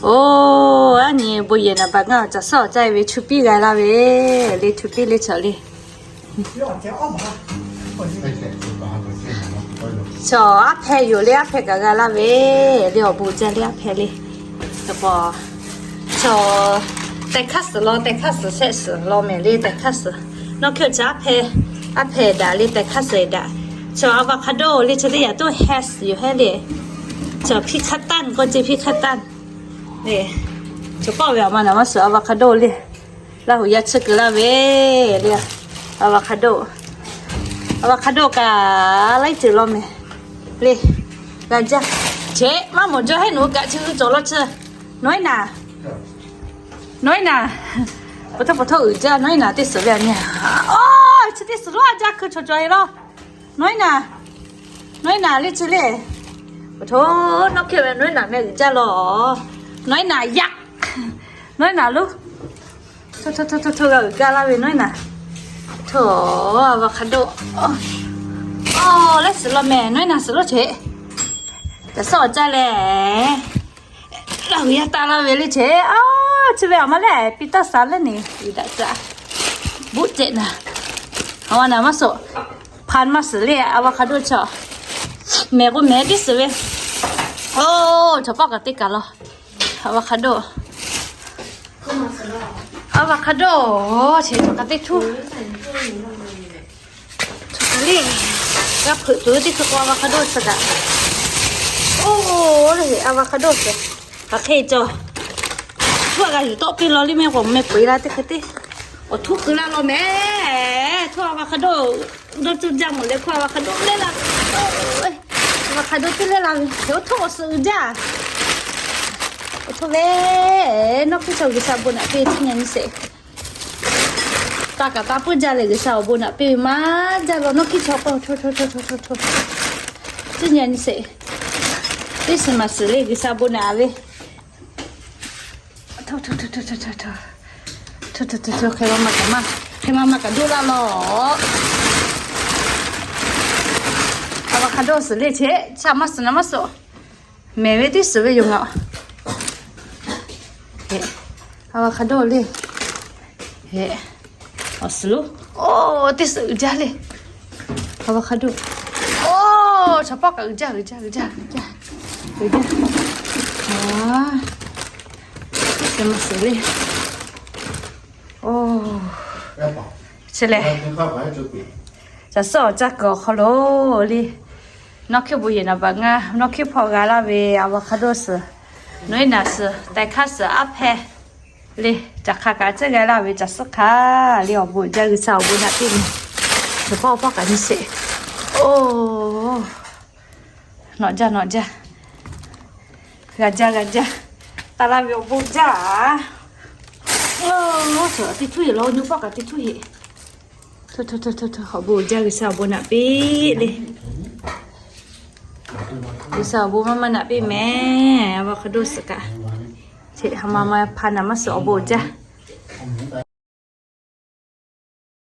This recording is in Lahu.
Oˬ, aˉ nyi bon yehˬ naˍ baꞈ ngaˇ caˬ suhˉ awˬ caˇ ve chu piˇ g'a laˇ ve le, chu piˇ le chaw le. Chaw aˉ hpehˇ yoˬ le, aˉ hpehˇ kaꞈ g'a laˇ ve le, awˬ bon jaˇ le aˉ hpehˇ le. Chaw, teh hkaˇ suhˍ law, teh hkaˇ suhˍ shehˆ suhˍ law mehˍ le, teh hkaˇ suhˍ. Nawˇ hkehˇ chi aˉ hpehˇ, aˉ hpehˇ daꞈ le, teh hkaˇ suhˍ daꞈ. Chaw avocado le, chi teˇ yanˇ toˇ heh suhˍ yoˬ hehˉ le. Chaw พริกไทย k'o ce พริกไทย le. Chaw pawˆ ve awˬ ma naˍ maˇ suhˍ avocado le. Laˇ huˍ yaˇ chi kuiˬ laˇ ve le, avocado. Avocado kaꞈ laiˉ ceuˬ law mehˍ le. G'a jaˇ. Cheꞈ maˇ mawˬ jaˇ heˆ, nawˬ hui kaꞈ chi hui cawˬ law chi. Nawˉ iˉ naˍ, nawˉ iˉ naˍ, pa htaˇ pa htaˇ uiˍ jaˇ. Nawˉ iˉ naˍ teˇ suhˍ ve a nyi. Oˬ, chi teˇ suhˍ lonˉ a jaˇ hkui chaw cawˬ e law. Nawˉ iˉ naˍ, nawˉ iˉ naˍ le chi le. Pa htaˇ nawˇ hkehˇ ve nawˉ iˉ naˍ meh uiˍ jaˇ law. Nawˉ iˉ naˍ yaꞈ, nawˉ iˉ naˍ lonˉ. Hto hto hto hto, g'a uiˍ gaˇ laˇ ve nawˉ iˉ naˍ. Hto, avocado. Oˬ, laiˉ suhˍ law mehˍ, nawˉ iˉ naˍ suhˍ lonˉ cheꞈ. Caˬ suhˉ awˬ caˇ leh, laˇ huˍ yaˇ taˇ laˇ ve le cheꞈ. Oˬ, chi ve awˬ ma lehˬ piˇ taˇ sa lehˬ neˬ uiˍ daꞈ caꞈ. Buˆ cehꞈ naˍ. Awˬ ma naˍ maˇ suhˍ, hpan maˇ suhˍ le avocado chaw. Mehˍ k'o mehˍ teˇ suhˍ ve. Oˬ, chaw pawˆ kaꞈ teˇ kaˬ law. Avocado. Avocado, cheꞈ chaw kaꞈ teˇ htuˇ. Chaw kaꞈ le, g'a hpeuꞈ tuˬ ve teˇ hkui k'o avocado suhˍ kaꞈ. Oˬ, le avocado suhˍ. Hk'aˬ hk'e cawˬ. Htuˇ a g'a yuˬ tawˆ piˇ law le mehˆ k'o meh peu eˬ la teˇ hkui teˇ. Awˬ htuˇ keu laˇ law mehˍ. Htuˇ avocado dawˇ cuˇ jaˇ mawˬ leh hkuˇ avocado lehˇ la. Avocado teˇ lehˇ la ve, oˇ htoˆ awˬ suhˍ uiˍ jaˇ. Oˇ htoˆ ve, nawˇ hkiˇ chaw G'uiˬsha bon naꞈ piˇ ve teˇ nyi nyi sheˍ. Taˇ kaꞈ taˇ puiˉ jaˇ leh G'uiˬsha awˬ bon naꞈ piˇ ve maˇ jaˇ law. Nawˇ hkiˇ chaw k'o, teˇ nyi nyi sheˍ. Teˇ suhˍ maˬ suhˍ le G'uiˬsha bon naꞈ ve. Hk'e ma ma kaꞈ maˇ, hk'e ma ma kaꞈ doˇ laˇ law. Avocado suhˍ le cheꞈ, chaꞈ maˇ suhˍ naˍ maˇ suhˍ. Mehˍ ve teˇ suhˍ ve yoˬ ngaˬ. Avocado le. Awˬ suhˍ lo. Oˇ, teˇ suhˍ uiˍ jaˇ le. Avocado. Oˇ, chaw pawˆ kaꞈ uiˍ jaˇ, uiˍ jaˇ, uiˍ jaˇ, uiˍ jaˇ. Teˇ suhˍ maˬ suhˍ le. Oˇ, chi lehˬ, caˬ suhˉ awˬ caˇ kuiˬ awˬ hk'aw lo le. Nawˇ hkiˇ bon yehˬ naˍ baꞈ ngaˇ, nawˇ hkiˇ hpawˇ g'a laˇ ve avocado suhˍ, nawˉ iˉ naˍ suhˍ, teh hkaˇ suhˍ aˉ hpehˇ le. Caˬ hk'a kaꞈ tcuhˉ g'a laˇ ve caˬ suhˉ hk'a le. Awˬ bon jaˇ, G'uiˬsha awˬ bon naꞈ piˇ ve. Chaw pawˆ pawˆ kaꞈ nyi sheˍ. Oˇ, nawˬ jaˇ nawˬ jaˇ. G'a jaˇ g'a jaˇ. Taˇ laˇ ve awˬ bon jaˇ. Oˇ, teˇ htuˇ heˆ law, nyi pawˆ kaꞈ teˇ htuˇ heˆ. Awˬ bon jaˇ, G'uiˬsha awˬ bon naꞈ piˇ le. G'uiˬsha awˬ bon maˇ maˇ naꞈ piˇ mehˍ. Avocado suhˍ kaꞈ, chi ha ma ma hpa naˍ maˇ suhˍ awˬ bon jaˇ.